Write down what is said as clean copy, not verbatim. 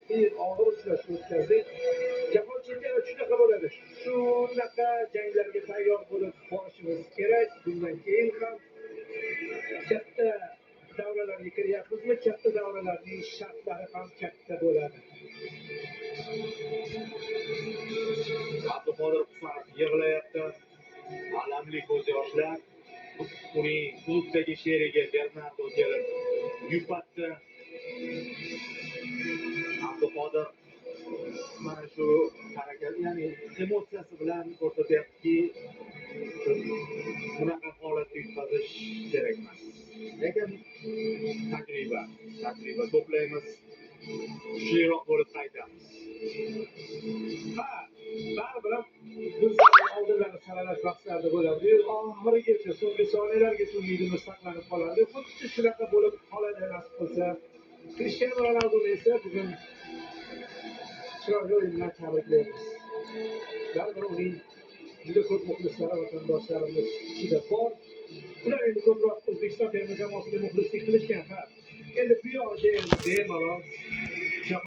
Qiyin, og'ir uchrashuv o'tkazdik. Jahon chempionati shunaqa bo'ladi. Shunaqa janglarga tayyor bo'lib borishimiz kerak. Bundan keyin ham katta davralarga kiryapmizmi, katta davralarning shartlari ham katta bo'ladi. Abduqodir Husanov yig'layapti. Alamli ko'z yoshlar. Uning klubdagi sherigi Bernardo kelib yupatdi. Abduqodir mana shu harakat, ya'ni emotsiyasi bilan ko'rsatyaptiki, bunaqa holatda yutqazish kerak emas. Lekin tajriba to'playmiz, kuchliroq bo'lib qaytamiz. Ha, baribir ham biz oldinlari saralash bahslarida bo'lardi. Oxirigacha, so'nggi soniyalargacha umidimiz saqlanib qolardi. Xuddi shunaqa bo'lib qoladi nasib qilsa. Krishtianu Ronaldoni esa bugun chiroyli o'yin bilan tabriklaymiz. Baribir uning juda ko'p muxlislari vatandoshlarimiz ichida bor. Ular endi ko'proq O'zbekiston terma jamoasiga muxlislik qilishgan, ha. Endi bu yog'iga endi bemalol